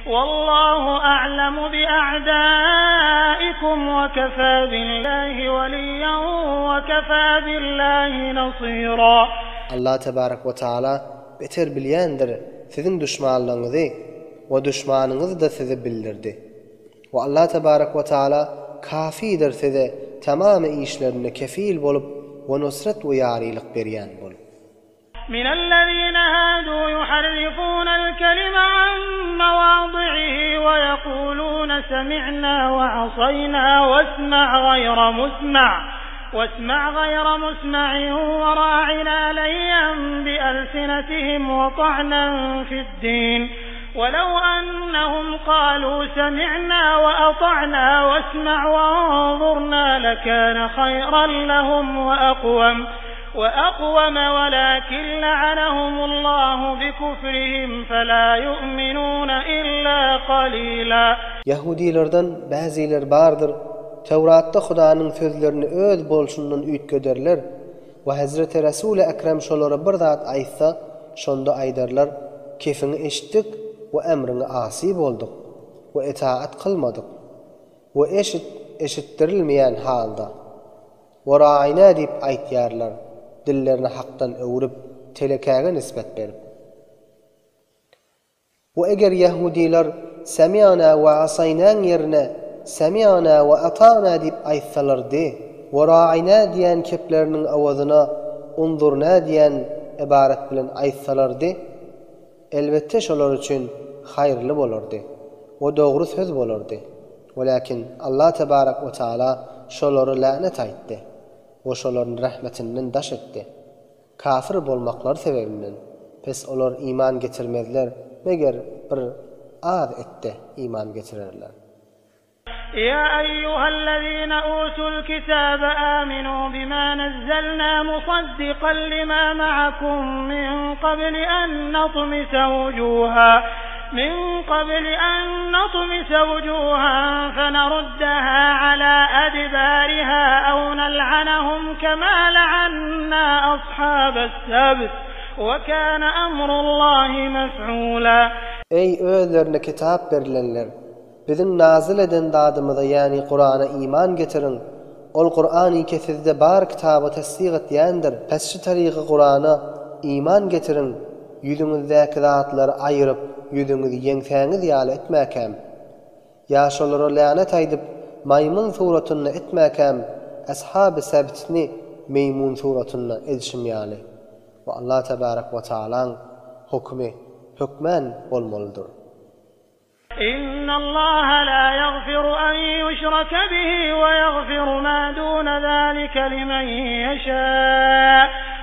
Wallahu a'lemu bi'a'daikum we kefa billahi weliýen we kefa billahi nasira. Allah tebarek we taala beter bilýändir siziň duşmanlygyňyzy we duşmanyňyz-da sizi bildirdi. We Allah tebarek we taala kafidir size tamamy işlerinde kefil bolup we nusret we ýarylyk berýän bolup. Minellezine hadu yuharrifunel kelime an mewazi'ihi we yekulune semi'na we asayna wesma' gaýra musma' wesma' gaýra musma'in we ra'ina leýen bi elsinetihim we ta'nen fi'd-din welew ennehum kalu semi'na we ata'na wesma' wenzurna lekâne haýran lehum we akwem. وأقوم ولكن لعنهم الله بكفرهم فلا يؤمنون إلا قليلا. Ýahudylardan bäzileri bardyr, Töwratda Hudanyň sözlerini öz bolşundan üýtgederler we Hezreti Resuly Ekrem şolara bir zat aýtsa, şonda aýdarlar, Kefiňi eşitdik we emriňe asy bolduk we etaat kylmadyk we eşit eşitdirilmeýän halda. We raina diýip aýtýarlar, dillerini hakdan öwrüp, telekäge nisbet berip. We eger ýahudylar Semi'na we asaýnaň ýerine Semi'na we ata'na diýip aýtsalardy, we raina diýen kepleriniň owazyna unzurna diýen ybarat bilen aýtsalardy, Elbetde şolar üçin haýyrly bolardy we dogry söz bolardy. Welakin Allah tebarek we taala şolary länet aýtdy we şolaryny rahmetinden daş etdi. Kafir bolmaklary sebebinden, pes olar iman getirmezler meger bir az etde iman getirerler. Ýa eýýuhellezine utul kitabe aminu bima nezzalna musaddikan lima ma'akum min qabli en natmisa wujuha min qabli en natmisa wujuhan fenaruddaha ala adbariha aw nal'anahum kema la'anna ashabes sebt we kana emrullahi mef'ula. Eý özlerine kitap berilenler! Biziň nazyl eden zadymyza ýäni Kurana iman getiriň, ol Kuran ike sizde bar kitaba tassyk etýändir, pes şu taryky Kurana iman getiriň, ýüzüňizdäki zatlary aýyryp ýüzüňizi ýeňsäňiz ýaly etmäkäm. Ýa şolara länet aýdyp maýmyn suratynda etmäkäm Ashaby Sebtni meýmun suratynda edişim ýaly. We Allah tebarek we taalaň hökümi hökmän bolmalydyr. Innallaha la ýagfiru an ýuşraka bihi we ýagfiru ma duna zalika limen ýeşa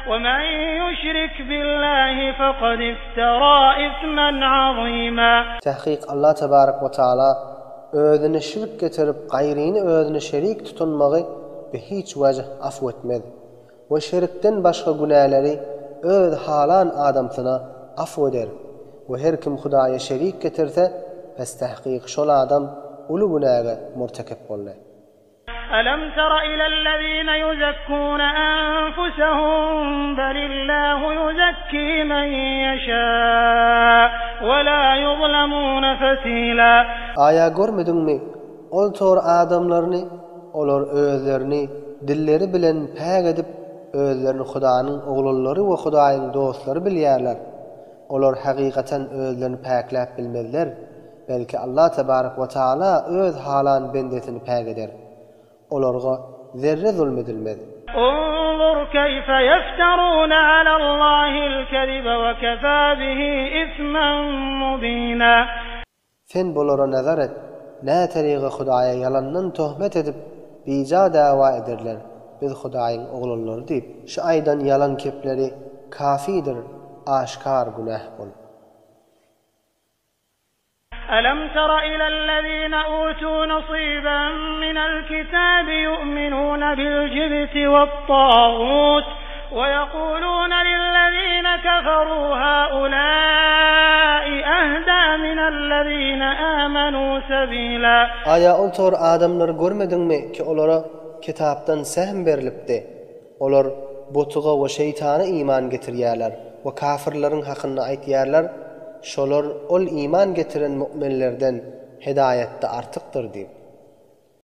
we men ýuşrik billahi fekad iftara ismen azima. Tahkyk Allah tebarek we taala özüne şirk getirip gaýryny özüne şerik tutunmagy bi hiç wejh afw etmez. We şirkden başga günäleri öz halan adamsyna afw eder. We her kim Hudaýa şerik getirse, pes tahkyk şol adam uly günäge murtekep boldy. Alam tara ilellezine yuzekkune enfusehum belillahu yuzekki men ýeşâ we lâ yuzlemûne fetîlâ. Aýa görmediňmi, Ol tor adamlaryny olar özlerini dilleri bilen päk edip, özlerini Hudanyň oglanlary we Hudaýyň dostlary bilýärler. Olar hakykatan özlerini päkläp bilmezler, belki Allah tebarek we taala öz halan bendesini päk eder. Olarga zerre zulm edilmez. Unzur keýfe ýefterûne alallahil kezibe we kefâ bihi ismen mubînâ. Sen bulara nazar et, näterygy Hudaýa ýalandan töhmet edip, bija dawa ederler, Biz Hudaýyň oglanlary diýip. Şu aýdan ýalan kepleri kafidir, aşkar günäh bolup. Alam tara ilellezine utu nasiban minel kitabi yu'minune bil jibti we't-tagut we ýekulune lillezine keferu haulâi ehdâ minellezine âmenû sebîlâ. Aýa ol tor adamlary görmediňmi ki olara kitapdan sähm berlipdi. Olar butuga we şeýtana iman getirýärler we kafirleriň hakynda aýtýarlar. şolar ol iman getiren mu'minlerden hedaýatda artykdyr diýip.